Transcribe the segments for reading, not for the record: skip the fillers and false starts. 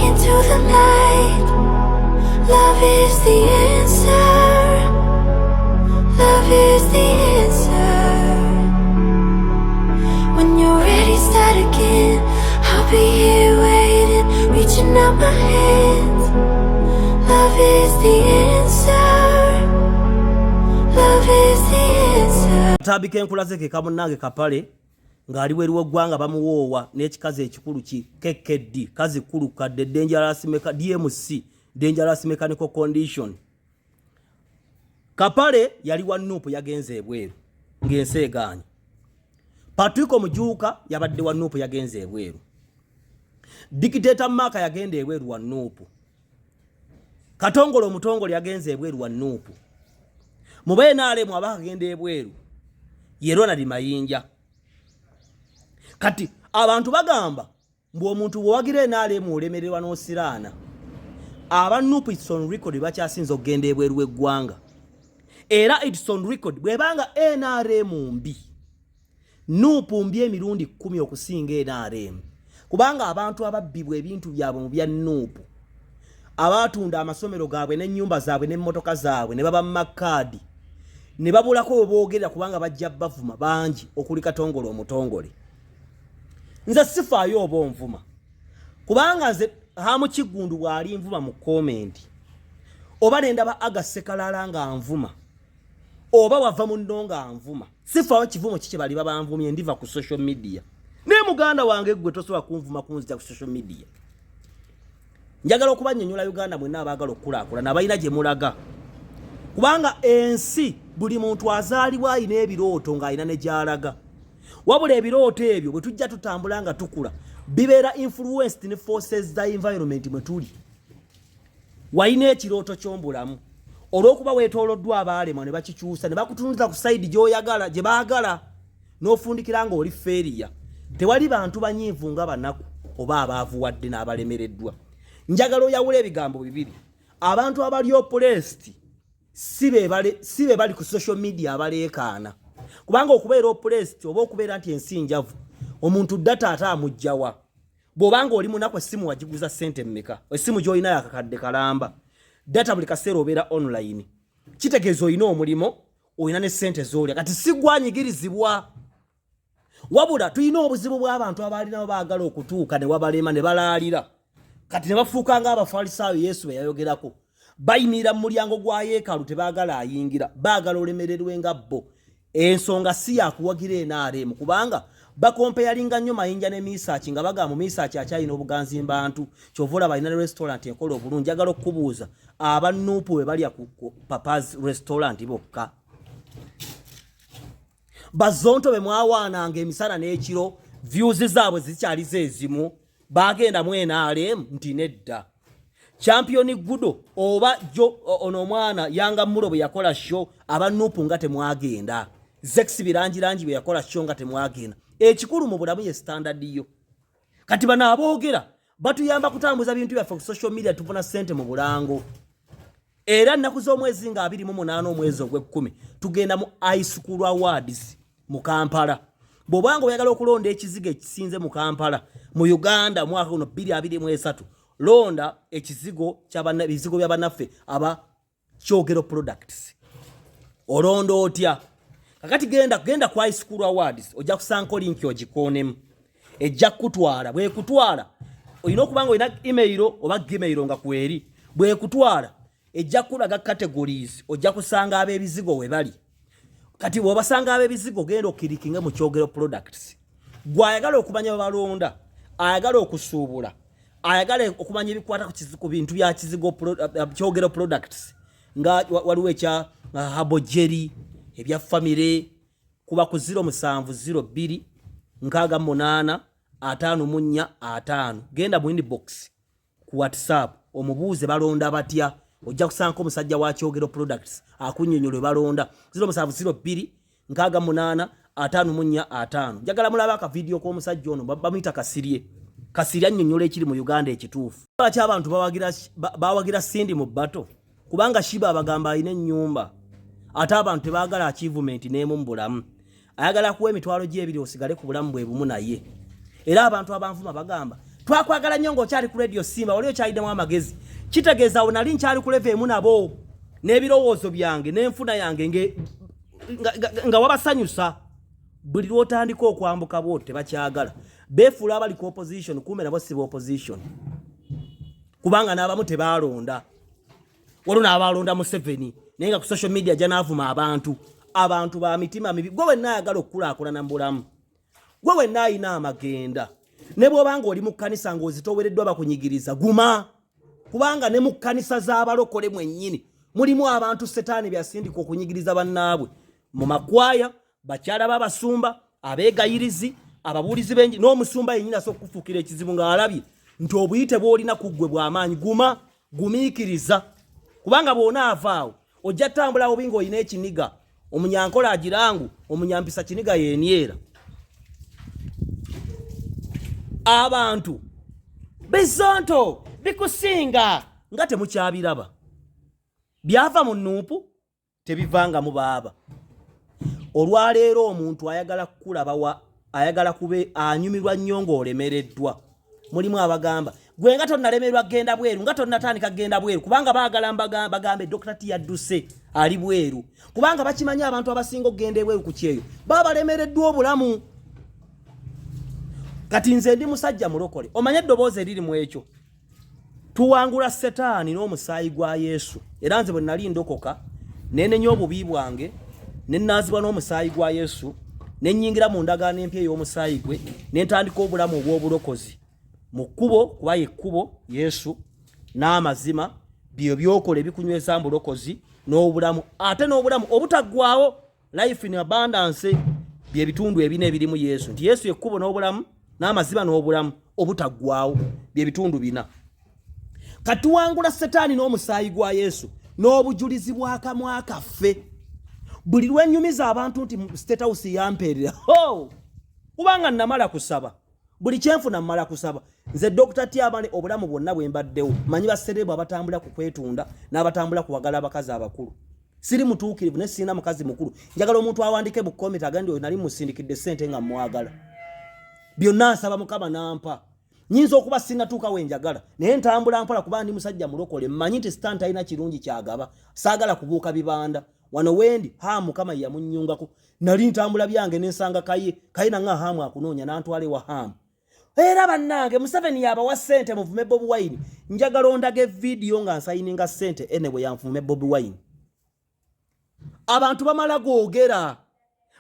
Into the light. Love is the answer. Love is the answer. When you're ready, start again. I'll be here waiting, reaching out my hands. Love is the answer. Love is the answer. Tabika enkulaze ke kamunnange kapale ng'ali bweru w'eggwanga, bamuwoowa n'ekikazi ekikulu ki KKD, kazi kkulu kadde, dangerous DMC, dangerous mechanical condition. Kapale yali wa NUP, yagenze ebweru ng'ensi egaanye. Patriko Mujuuka yabadde wa NUP, yagenze ebweru. Dictator Maka yagenda ebweru wa NUP. Katongole omutongole yagenze ebweru wa NUP. Mu BNRM abakagenda ebweru ye Ronald Mayinja. Kati abantu bagamba mbu omuntu bwewagira NRM olemererwa n'osiraana. Aba NUP, it's on record, bakyasinza okugenda ebweru w'eggwanga. Era it's on record, bwebanga NRM mbi, NUP mbi emirundi 10 okusinga NRM, kubanga abantu ababbibwa ebintu byabwe mu bya NUP, abatunda amasomero gaabwe n'ennyumba zaabwe n'emmotoka zaabwe ne baba mu makaadi ne babulako we boogerera kubanga bajja bavuma bangi, okuli Katongole omutongole. Nze sifaayo oba onvuma, kubanga nze Hamu Kiggundu bw'ali nvuma mu comment, oba nendaba aga Sekalala nga nvuma, oba wava munno nga nvuma, sifaayo kivumo kiki bali babanvumye, ndiva ku social media. Naye muganda wange gwe tosobola kunvuma kunzita ku social media. Njagala okubannyonnyola, Uganda mwenna abaagala okukulaakulana, abalina gye mulaga, kubanga ensi buli muntu azaalibwa alina ebirooto ng'alina ne gy'alaga. Wabula ebirooto ebyo bwe tujja tutambula nga tukula, bibeera influenced ne forces za environment mwe tuli. Walina ekirooto ky'ombulamu, olw'okuba weetooloddwa abaalemwa ne bakikyusa ne bakutunuza ku side gy'oyagala gye baagala, n'ofundikira ng'oli failure. Tewali bantu banyiivu nga banaku oba abaavuwadde n'abalemereddwa. Njagala oyawula ebigambo bibiri. Abantu abali oppressed si be bali ku social media abaleekaana, kubanga okubeera oppressed oba okubeera nti ensi njavu, omuntu data ate amugjawa? Bw'obanga oli munaku, essimu wagiguza ssente mmeka? Essimu gy'olina yakakadde kalamba, data buli kaseera obeera online, kitegeeza olina omulimu, olina ne ssente z'olya. Kati sigwanyigirizibwa. Wabula tulina obuzibu bw'abantu abaalinawo baagala okutuuka ne wabalema ne balaalira, kati ne bafuuka ng'Abafalisaayo Yesu be yayogerako, bayimirira mu mulyango gwa yeekaalu, tebaagala ayingira, baagala olemererwe nga bo. Ensonga si yakuwagira NRM, kubanga bakompeyalinga nnyo Mayinja ne Misaaki nga bagamba Misaaki akyalina obuganzi mbantu, kyova olaba alina ne restaurant ekola obulungi. Njagala okukubuuza, aba NUP bwe balya ku Papa's Restaurant bokka, bazonto be mwawaananga emisana n'ekiro, views zaabwe zikyalizo ezimu, bagenda mu NRM nti nedda? Champion Gudo oba jo ono omwana Yanga Mulo bwe yakola show, aba NUP nga temwagenda. Zex Birangirangi bwe yakola show nga temwagenda. Ekikulu mu bulamu ye standard yo. Kati bano aboogera batuyamba kutambuza bintu byaffe ku social media, tufuna ssente mu bulango. Era nnaku z'omwezi nga 28 omwezi ogw'ekkumi tugenda mu High School Awards mu Kampala. Bw'obanga oyagala okulonda ekizigo ekisinze mu Kampala, mu Uganda, omwaka guno 2023, londa ekizigo ebizigo bya bannaffe aba Kyogero Products. Olonda otya? Kakati genda ku High School Awards, ojja kusanko link, ogikoonemu, ejja kukutwala. Bwekutwala, olina okuba nga olina email oba Gmail nga kweri. Bwekutwala, ejja kukulaga categories, ojja kusanga ab'ebizigo we bali. Kati bw'obasanga ab'ebizigo, genda okirikinge mu Kyogero Products. Gwayagala okumanya bwe balonda, ayagala okusuubula, ayagala okumanya ebikwata ku bintu bya kizigo Kyogero Products, nga waliwo ekya habojeri, ebya famire, kuba ku 0702 68 54 50. Genda mu inbox ku WhatsApp omubuuze balonda batya. Ojja kusanko omusajja wa Kyogero Products akunnyonnyola balonda. 0702 68 54 50. Njagala mulabe akavidiyo k'omusajja ono, bamuyita Kasirye. Kasirye annyonnyola ekiri mu Uganda ekituufu. Lwaki abantu bawagira Cindy mu bato? Kubanga Sheebah abagamba alina ennyumba, ate abantu tebaagala achievement n'emu mu bulamu. Ayagala kuwa emitwalo gyebiri osigale ku bulamu bwe bumu. Naye era abantu abanvuma bagamba Twakwagala nnyo ng'okyali ku Radio Simba, wali okyalinamu amagezi. Kitegeeza awo nali nkyali ku level emu nabo n'ebirowoozo byange n'enfuna yange nga wabasanyusa. Buli lw'otandika okwambuka bw'oti tebakyagala, beefuula abali ku opposition, kumbe nabo si ba opposition, kubanga n'abamu tebaalonda. Waliwo n'abalonda Museveni, naye nga ku social media ajja n'avuma abantu. Abantu ba mitima mibi. Gwe wenna ayagala okukulaakulana mu bulamu, gwe wenna alina amagenda, ne bw'oba ng'oli mu kkanisa ng'ozitowereddwa bakunyigiriza, guma, kubanga ne mu kkanisa z'abalokole mwennyini mulimu abantu setaani byasindika okunyigiriza bannaabwe mu makwaya, bakyala b'abasumba, abeegayirizi, ababuulizi b'enjiri, n'omusumba yennyini asobola okukufuukira ekizibu ng'alabye nti obuyite bw'olina ku ggwe bw'amaanyi. Guma, gumiikiriza, kubanga bw'onaava awo ojja ttambula bubi ng'olina ekiniga. Omunyankola agirangu omunyampisa kiniga yenyera. Abantu bizonto bikusinga nga temukyabiraba, byava mu nuupu, tebivangamu baaba. Olwaleero omuntu ayagala kukulaba wa ayagala kube anyumirwa nnyo ng'olemereddwa. Mulimu abagamba gwe nga tonnalemerwa genda bweru, nga tonnatandika genda bweru, kubanga baagala bagambe Dr. T yadduse ali bweru, kubanga bakimanyi abantu abasinga okugenda ebweru ku kyeyo baba balemereddwa obulamu. Kati nze ndi musajja mulokole, omanye eddoboozi eriri mu ekyo. Tuwangula setaani n'omusaayi gwa Yesu. Era nze bwe nali ndokoka, nenenya obubi bwange, ne naazibwa n'omusaayi gwa Yesu, ne nnyingira mu ndagaano empya ey'omusaayi gwe, ne ntandika obulamu obw'obulokozi mu kkubo, kuba ye kkubo Yesu n'amazima, byo byokola ebikunyweza mu bulokozi n'obulamu, ate n'obulamu obutaggwaawo, life in abundance, bye bitundu ebina ebirimu Yesu, nti Yesu ekkubo n'obulamu n'amazima n'obulamu obutaggwaawo, bye bitundu bina. Katuwangula setaani n'omusaayi gwa Yesu n'obujulizi bw'akamwa kaffe. Buli lwenyumiza abantu nti State House yampeerera, ho, kubanga namala kusaba, buli kyenfuna mmala kusaba. Nze Dr. Tiabane, obulamu bwonna bwe mbaddewo manyi basereebu abatambula ku kwetunda n'abatambula kuwagala abakazi abakulu. Siri mutuukirivu, naye sirina mukazi mukulu. Njagala omuntu awandike mu comment agandi oyo nali musindikidde ssente nga mwagala. Byonna nsaba Mukama n'ampa. Nyinza okuba sinnatuuka we njagala, naye ntambula mpola kuba ndi musajja mulokole. Mmanyi nti sitaani talina kirungi kyagaba, saagala kubuuka bibanda. Wano wendi ha Mukama yamunnyungako. Nali ntambula byange nensanga Kaye, Kaye nanga Haamu akunoonya, n'antwala ewa Haamu. Era bannange Museveni yabawa ssente muvume Bobi Wine. Njagala ondage vidiyo nga nsayininga ssente ene bwe yanvume Bobi Wine. Abantu bamala googera,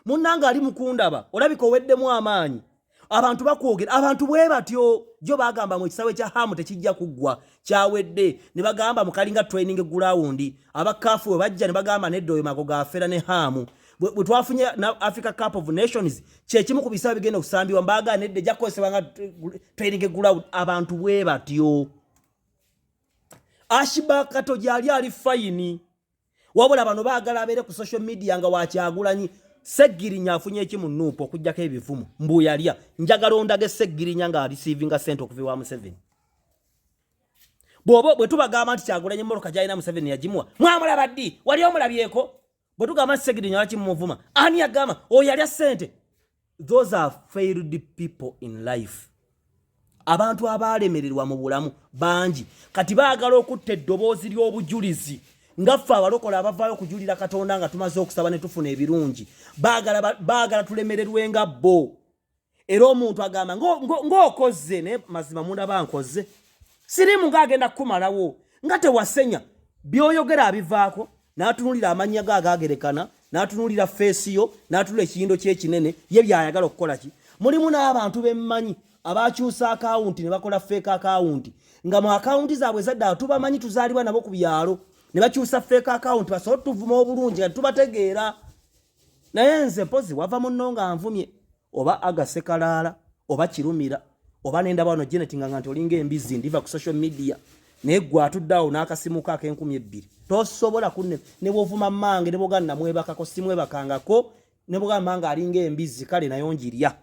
munnange ali mukundaba olabika oweddemu amaanyi. Abantu bakwogera, abantu bwe batyo jo bagamba mu kisawe kya Hamu tekijja kuggwa, kyawedde. Ne bagamba mukalinga training ground, abakaafu we bajja ne bagamba nedda oyo Magogo afera ne Hamu. Bwe twafunye na Africa Cup of Nations, kyekimu ku bisawe bigenda okusambibwa, mbaga nedda ejja kukozesebwa nga training ground. Abantu bwe batyo. Ashiba Kato gyali ali fayini, wabula bano baagala abeere ku social media nga wakyagulanyi. Seggirinya afunye eki mu nuupu okuggyako ebivumo mbu yalya? Njagala ondage Seggirinya nga areceivinga ssente okuva ewa Museveni. Bw'oba bwe tubagamba nti Kyagulanyi emmotoka gy'alina Museveni yagimuwa, mwamulaba ddi? Wali omulabyeko? Bwe tugamba nti Seggirinya lwaki mumuvuma, ani yagamba oyo yalya ssente? Those are failed people in life. Abantu abaalemererwa mu bulamu bangi kati baagala okutta eddoboozi ly'obujulizi nga ffe abalokola abavaayo okujulira Katonda nga tumaze okusaba ne tufuna ebirungi. Baagala tulemererwe nga bo. Era omuntu agamba ng'okozze, naye mazima mundaba nkoze, sirimu ng'agenda kukumalawo nga tewasenya by'oyogera abivaako, n'atunuulira amannya ge agaagerekana, n'atunuulira feesi yo, n'atunuulira ekiyindo kye ekinene, ye by'ayagala okukola ki. Mulimu n'abantu bemmanyi abakyusa akawunti ne bakola fake akawunti, nga mu akawunti zaabwe ezaddala tubamanyi, tuzaalibwa nabo ku byalo, ne bakyusa fake akawunti basobole tuvuma obulungi nga tubategeera. Naye nze mpozi wava munno nga nvumye oba agasekalaala oba kirumira oba nendaba wano Janet nga nti olinga embizzi, ndiva ku social media, naye gwe atudde awo n'akasimu ko ak'enkumi ebbiri tosobola kunne. Ne bw'ovuma mmange, ne bwogamba namwebakako, simwebakangako, ne bwogamba mmange alinga embizzi, kale nayo njirya,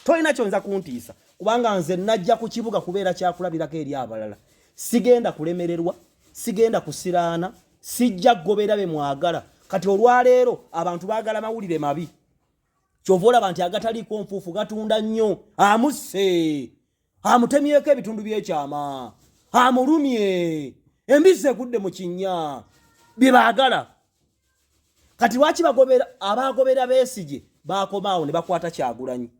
tolina kyonza kuntiisa, kubanga nze najja ku kibuga kubeera kyakulabirako eri abalala. Sigenda kulemererwa, sigenda kusiraana, sijja kugobera be mwagala. Kati olwaleero abantu baagala mawulire mabi, kyova olaba nti agataliiko nfuufu gatunda nnyo. Amusse. Amutemyeko ebitundu by'ekyama, amulumye, embizzi egudde mu kinnya. Bye baagala. Kati lwaki bagobera? Abagobera Besigye bakomaawo ne bakwata Kyagulanyi.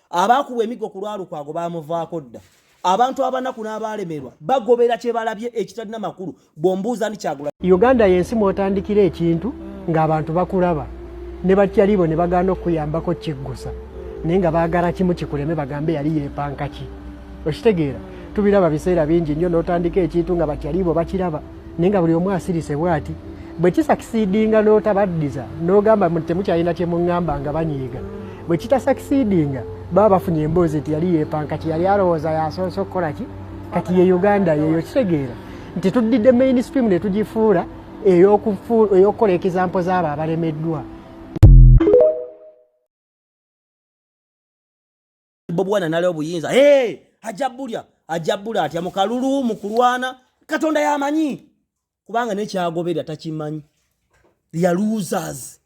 Abaakubwa emiggo ku lwalukwago bamuvaako dda. Abantu abanaku n'abalemerwa bagobera kye balabye ekitalina makulu. Bw'ombuuza ndi Kyagulanyi. Uganda yensi mwotandikira ekintu ng'abantu bakulaba ne batyalibo ne bagaana okukuyambako kiggusa, naye nga baagala kimu kikuleme, bagambe yali yeepanka ki. Okitegeera? Tubiraba biseera bingi nnyo, n'otandika ekintu nga batyalibo bakiraba, naye nga buli omu asirise bw'ati. Bwe kisucceedinga n'otabaddiza n'ogamba temukyalina kye muŋŋamba, nga banyiiga. Bwe kitasucceedinga, baba bafunye emboozi nti yali yeepanka ki, yali alowooza yasoose okukola ki. Kati ye Uganda yeyo. Kitegeera nti tuddidde mainstream ne tugifuula ey'okukola example z'abo abalemeddwa. Bobi Wine nali obuyinza. Hey, ajja bulya, ajja bula atya mu kalulu, mu kulwana? Katonda yamanyi, kubanga nekyagoberera takimanyi. Ya losers.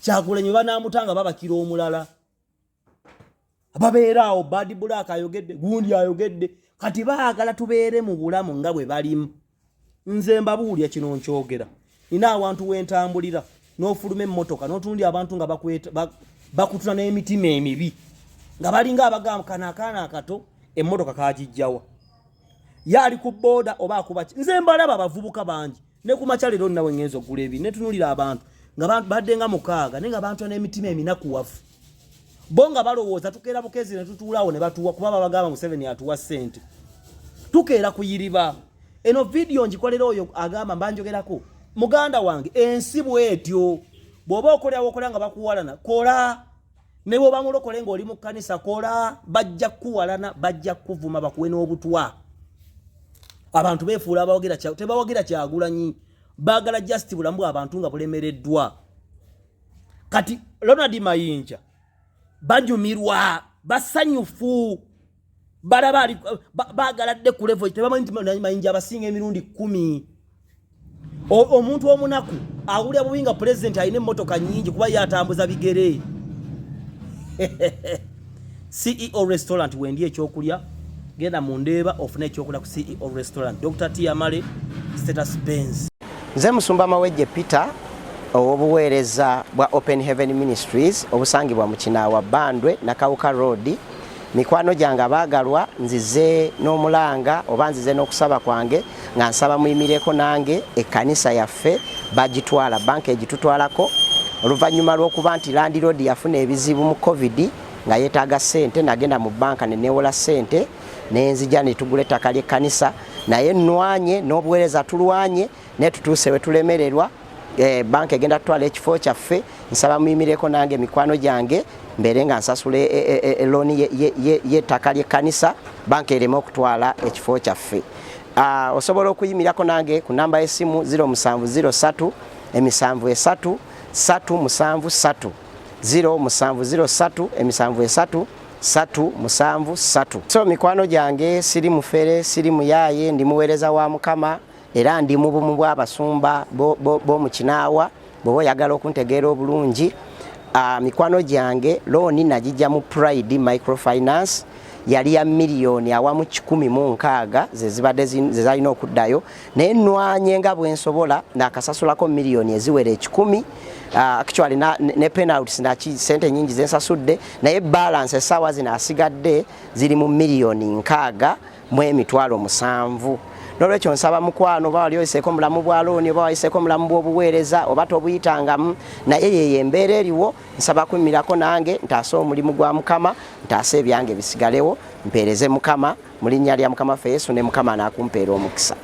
Kyagulanyi banamutanga babakira omulala, babeera awo. Bad Black ayogedde, gundi ayogedde. Kati baagala tubeere mu bulamu nga bwe balimu. Nze mbabuulya kino, nkyogera, nina awantu wentambulira, n'ofuluma emmotoka n'otunuulira abantu nga bakutula n'emitima emibi, nga balinga abagamba kano akaana akato emmotoka kagijjawa, ye ali ku booda oba akuba ki. Nze mbalaba abavubuka bangi ne ku makya leero nawe ngenza okugula ebintu, netunulira abantu nga badde nga 6, naye nga bantu n'emitima eminakuwafu, bo nga balowooza tukeera bukezi ne tutuulaawo ne batuwa, kuba babagamba Museveni atuwa ssente, tukeera kuyiriba. Eno vidiyo ngikolera oyo agamba mbanjogerako, muganda wange. Ensi bwetyo, bw'oba okolera wokola nga bakuwalana, kola. Ne bw'oba mulokole ng'oli mu kkanisa, kola, bajja kukuwalana, bajja kukuvuma, bakuwe n'obutwa. Abantu beefuula abawagira, tebawagira Kyagulanyi, baagala just bulamu bw'abantu nga bulemereddwa. Kati Ronald Mayinja banyumirwa, basanyufu, balaba baagala dde ku level. Tebamanyi nti Mayinja abasinga emirundi 10. Omuntu omunaku awulira bubi nga pulezidenti alina emmotoka nnyingi, kuba ye atambuza bigere. CEO Restaurant wendi ekyokulya, genda mu Ndeeba ofune ekyokulya ku CEO Restaurant. Dr Tiamale, Status Benz. Nze Musumba Mawejje Peter, ow'obuweereza bwa Open Heaven Ministries obusangibwa mu Kinaawa, Bandwe, Nakawuka Road. Mikwano gyange abaagalwa, nzize n'omulanga oba nzize n'okusaba kwange nga nsaba muyimireko nange. Ekkanisa yaffe bagitwala, banka egitutwalako, oluvannyuma lw'okuba nti landlord yafuna ebizibu mu COVID nga yeetaaga ssente. Nagenda mu banka ne neewola ssente, nenzija ne tugula ettaka ly'ekkanisa, naye nnwanye n'obuweereza, tulwanye, naye tutuuse we tulemererwa. Banka egenda tutwala ekifo kyaffe. Nsaba muyimireko nange, mikwano gyange, mbeere nga nsasula looni y'ettaka ly'ekkanisa, banka ereme okutwala ekifo kyaffe. Osobola okuyimirako nange ku namba y'essimu 0703 73 373, 0703 73 373. So mikwano gyange, siri mufere, siri muyaaye, ndi muweereza wa Mukama era ndi mu bumu bw'abasumba b'omu Kinaawa. Bw'oba oyagala okuntegeera obulungi, mikwano gyange, looni nagijja mu Pride Microfinance, yali ya miliyoni awamu 160 zezibadde zezalina okuddayo, naye nwanye nga bwensobola nakasasulako miliyoni eziwera 100. Actually ne penalties naki, sente nyingi zensasudde, naye balance essaawa zino asigadde ziri mu miliyoni 67,000. Nolwekyo nsaba mukwano, oba wali oyiseeko mulamu bwa looni, oba wayiseeko mulamu bw'obuweereza, oba tobuyitangamu, naye yeyo embeera eriwo. Nsaba kuyimirako nange ntaase omulimu gwa Mukama, ntaase ebyange bisigalewo, mpeereze Mukama mu linnya lya Mukama ffe Yesu, ne Mukama anaakumpeera omukisa.